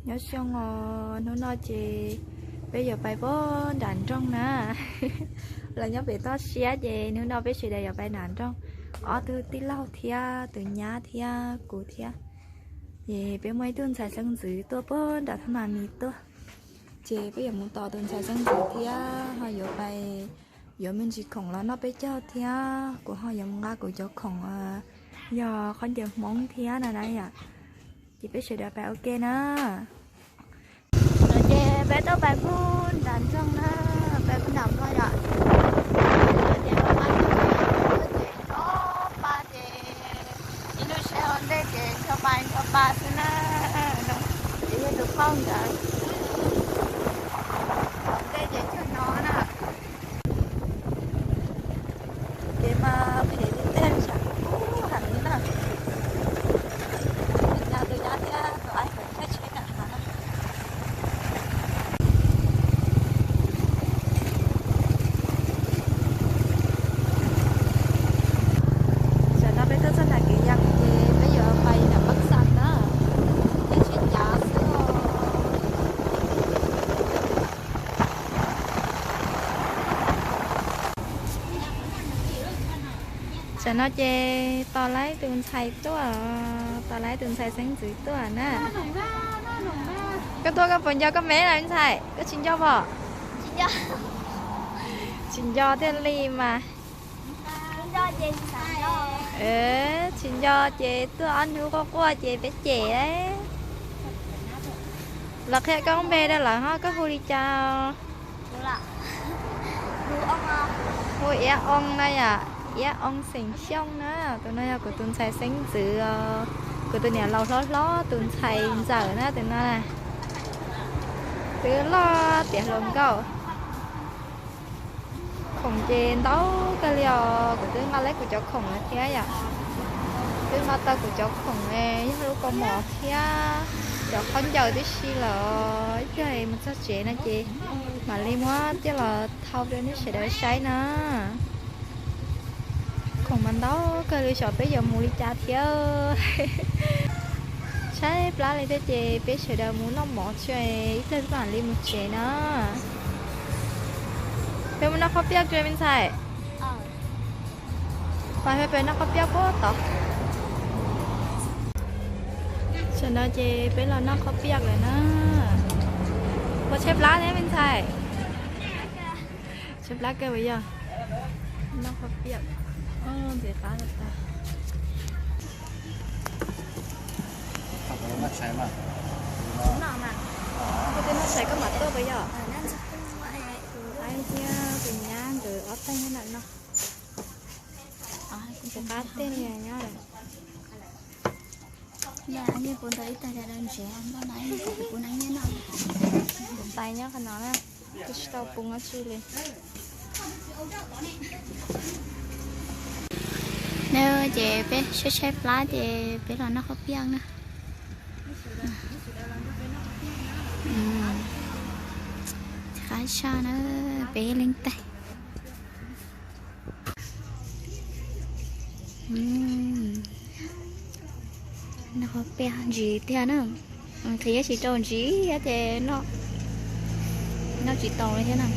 Nyob zoo os, hnub no ces peb yuav pais puag nram nroog na. Los nyob pem toj siab ces hnub no peb sawv daws yuav pais nram nroog. Ob tug tij laug thiab tus nyab thiab kuv thiab. Ces peb muaj ib tug ntxhais xeeb ntxwv tuaj puag nram thaj ma mis tuaj. Ces peb yuav mus tos tus ntxhais xeeb ntxwv thiab ho yuav pais yuav me ntsis khoom los noj peb caug thiab kuv ho yuav mus nqa kuv cov khoom yog khaub ncaws Hmoob thiab na na yom. Ces peb sawv daws pais ua ke na. No ces peb tuaj pais puag nram nroog na, pais puag nram nroog yom. Ces pab ces ob pab ces ib lub sij hawm ntej ces ncho pa ncho pa xwb na. Ces yog tus phauj nkawd ntej ces cog no na. Kev mas phem tiag tiag, tsam kub heev li na. Tus nyab thiab tus aib nkawd caij tsheb nram hav na. Tam no peb tuaj txog nram kev yees ces peb yuav pais nram Pab Xas na, caij tsheb cav xwb os. Tam no ces tos laib tus ntxhais tuaj, tos laib tus ntxhais xeeb ntxwv tuaj na. Koj tuaj koj puas nco koj me na me ntxhais? Koj tsis nco pom? Tsis nco thiaj li mas. Tsis nco ces tuaj ob hnub quaj quaj ces peb cem. Los qhia koj lub npe rau lawv ho, koj hu li cas? Hu Iab Oo na yom, Iab Oo xeem Xyooj na. Tus no yog kuv tus ntxhais xeeb ntxwv os, kuv tus niam laus hlob hlob tus ntxhais ntxawm na tus no. Twb loj tiav hluas nkauj. Khoom ces ntau kawg li os, kuv twb nqa laib kuv cov khoom lawm thiab yom. Twb nqa tau kuv cov khoom yog lub kaus mom thiab cov khaub ncaws tib si lawm os. Ib pliag mus txog tsev no ces mam li muab coj los thau rau nej sawv daws saib na. Khoom mas ntau kawg li, xyov peb yuav mus li cas thiab. Tshaib plab li thiab ces peb sawv daws mus noj mov tso, ib pliag peb mam li mus tsev na. Peb mus noj qhob piaj tso me ntxhais. Pais peb noj qhob piaj puag tod. Tam no ces peb los noj qhob piaj lawm na. Puas tshaib plab thiab me ntxhais? Tshaib plab kawg puas yog? Noj qhob piaj ntxim qab tas. Koj twb noj tshais koj mam tuaj puas yog? Aib thiab tus nyab nkawd ob teg nyob ntawm no. Ntxim qab tiag li nyob lawm. Kuv pais nyob qhov no na, kuv tsis tau pub dab tsi li. Ces peb tshaib tshaib plab ces peb los noj qhob piaj na. Qab tshaj na, peb leej tag. Noj qhob piaj ntsim tiag na. Qhia tsis rau ntsim ces noj tsis tau li thiab na.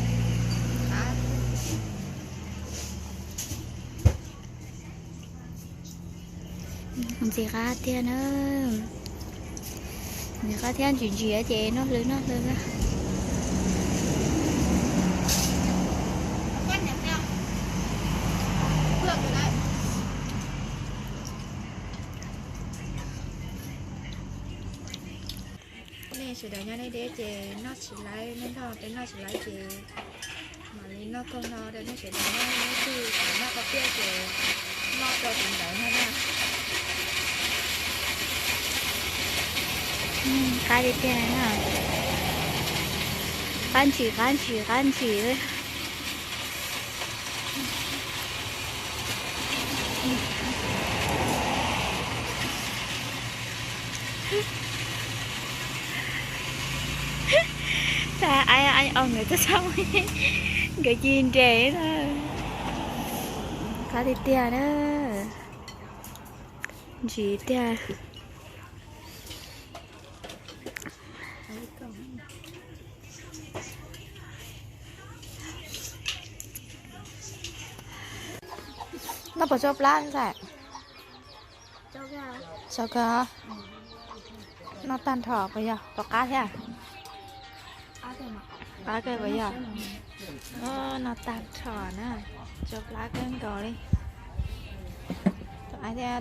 Ntxim qab tiag na. Ntxim qab thiab, ntsim ntsim ces noj hlwb noj hlwb na. Nej sawv daws nyob nej deb ces noj tsis laib, nej nrog peb noj tsis laib ces mam li noj kawg no rau nej sawv daws noj, nej twg xav noj qhob piaj ces noj rau tus ntawd no na. Qab tiag tiag na. Qab ntsim qab ntsim qab ntsim. Aib, aib, nkawd txaj txaj, nkawd ci nres na. Qab tiag tiag na. Ntsim tiag. Noj puas tsau plab ntxhais? Tsau kawg. Noj tag nrho puas yog, puas qab thiab? Qab kawg puas yog? Noj tag nrho na, tsau plab kawg nkaus li.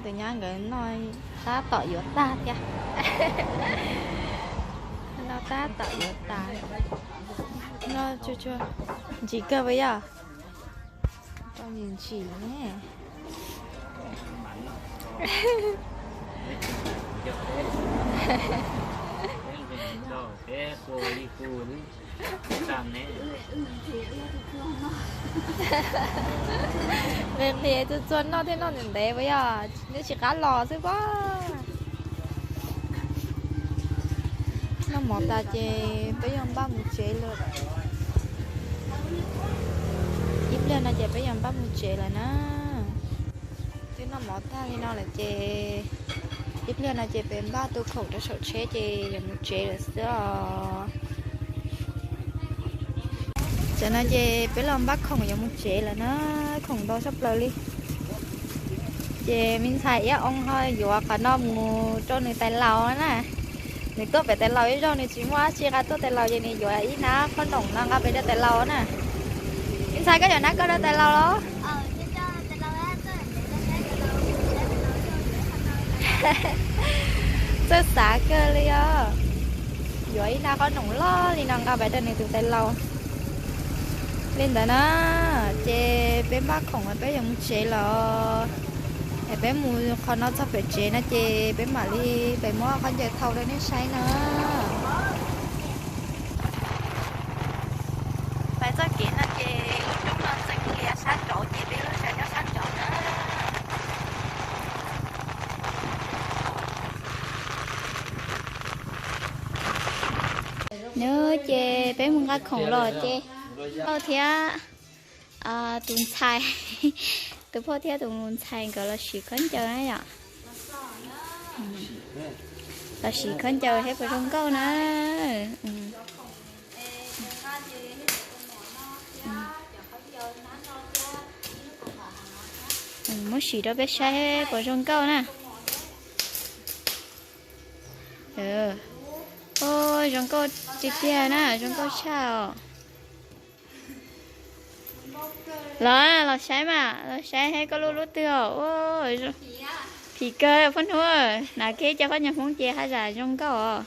Tus nyab nkawd noj tab tom yuav tag thiab. Noj tab tom yuav tas. Noj tsuag tsuag, ntsim kawg puas yog? Ntsim ntsim ne. Nqhis nqhis txuag txuag noj thiaj noj ntev ntev puas yog? Nws tsis qab los xwb pob. Noj mov tas ces peb yuav npaj mus tsev lawm. Ib pliag no ces peb yuav npaj mus tsev lawm na. Twb noj mov tag li no lawm ces ib pliag no ces peb npaj tu khoom rau saum tsheb ces yuav mus tsev lawm xwb os. Tam no ces peb los npaj khoom yuav mus tsev lawm na, khoom ntau tshaj plaws li. Ces me ntxhais Iab Oo ho yuav qhov no mus rau nws tais laus na. Nws tuaj pem tais laus ib zaug nws tsis muaj dab tsi nqa tuaj tais laus ces nws yuav ib hnab qhob noom no nqa pem rau tais laus na. Me ntxhais koj yuav hnab koj rau tais laus los? Txawj xav kawg li os. Yuav ib hnab qhob noom loj li no nqa pem rau nws tus tais laus. Li ntawd na, ces peb npaj khoom peb yuav mus tsev los. Es peb mus qhov no txog pem tsev no ces peb mam li pem muab qhov ncaws thau rau nej saib na. Pais txoj kev no ces lub roob no txeev kiag sab nraud ces peb lub tsev nyob sab nraud na. Nws ces peb mus nqa khoom los ces phauj thiab tus ntxhais, tus phauj thiab tus ntxhais nkawd los sim khaub ncaws na yom. Los sim khaub ncaws thiab puas zoo nkauj na. Muab sim rau peb saib puas zoo nkauj na. Zoo nkauj tiag tiag na, zoo nkauj tshaj os. Los, los saib mas, los saib koj lub lub twg os. Phim kawg phob hnub, hnav kiag cov qhob ncaws Hmoob ces haj yam zoo nkauj os.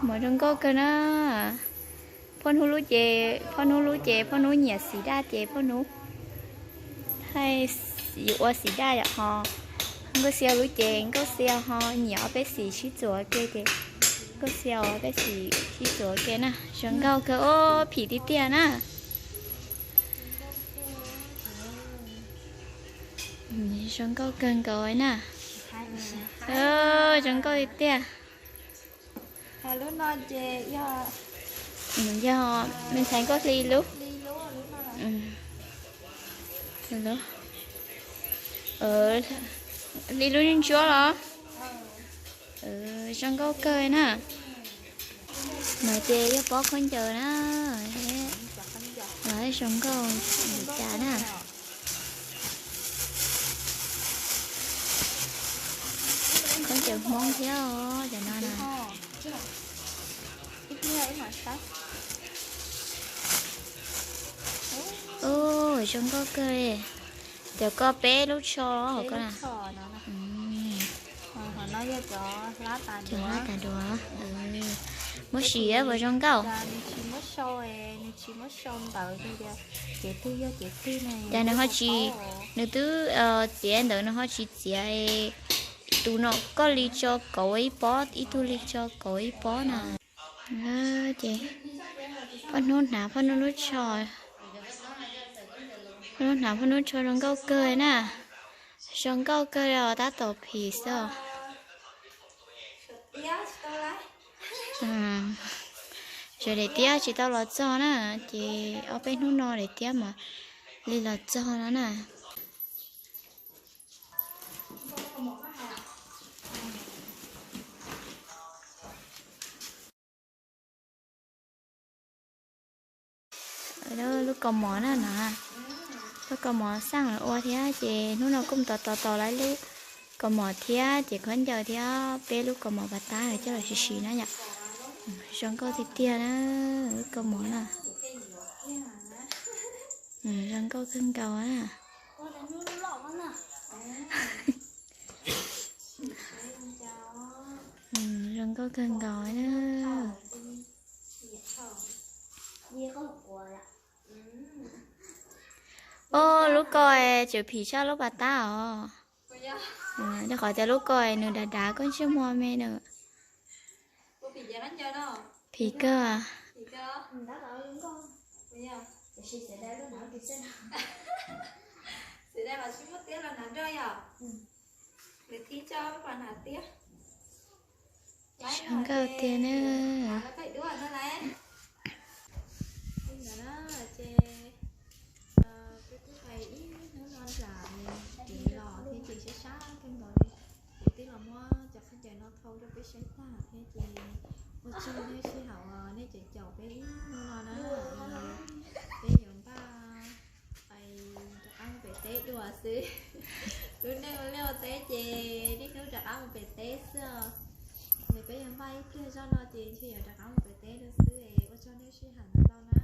Mov zoo nkauj kawg na. Phob hnub lub ces, phob hnub lub ces phob hnub nyiam xim daj ces phob hnub thaij, yuav ua xim daj yom ho. Nkauj Xia lub ces Nkauj Xia ho nyiam ob peb xim sib txuas ke ces Nkauj Xia ob peb xim sib txuas ke na. Zoo nkauj kawg os, phim tiag tiag na. Zoo nkauj kawg nkaus na. Zoo nkauj tiag tiag. Yog me ntxhais Nkauj Hli lub. Hli lub ntsuab los. Zoo nkauj kawg na. No ces yog pob khaub ncaws na. Los zoo nkauj li cas na. Khaub ncaws Hmoob thiab os cov no na. Ub, zoo nkauj kawg li. Cov ko peb lub tsho hauv ko na. Cov hlab tas duav. Muab sim puas zoo nkauj. Cas nws ho tsis, nws twb txiav ntawd nws ho tsis txiav. Tus no koj li tso kauv ib pob, ib tug li tso kauv ib pob na. Ces phob hnub hnav phob hnub lub tsho, phob hnub hnav phob hnub tsho zoo nkauj kawg na. Zoo nkauj kawg os, tab tom phim xwb os. Sawv daws tiab tsis tau los txog na, ces ob peb hnub no daim tiab mam li los txog no na. Lub kaus mom na no, lub kaus mom xaj los ua thiab ces hnub no kuj tos tos tos lawv lub kaus mom thiab ces khaub ncaws thiab peb lub kaus mom pas tab coj los sim sim na yom. Zoo nkauj tiag tiag na, lub kaus mom na. Zoo nkauj kawg nkaus na. Zoo nkauj kawg nkaus na. Au, lub ko tseem phim tshaj lub pas tab os. Rau qhov tias lub ko nws dav dav koj ntsej muag me nws. Phim kawg. Zoo nkauj tiag na. Ces peb twb hais ib hnub no nram kev los thiab ces sab sab kawg nkaus li. Ces twb los muab cov khaub ncaws no thau rau peb saib tag thiab ces ua tsaug nej sij hawm uas nej caum caum peb ib hnub no na. Peb yuav npaj rov qab mus pem teb dua xwb. Lub neej ua liaj ua teb ces niaj hnub rov qab mus pem teb xwb os. Ces peb yuav npaj ib pliag zoj no ces ntshe yuav rov qab mus pem teb dua xwb es ua tsaug nej sij hawm ntau ntau na.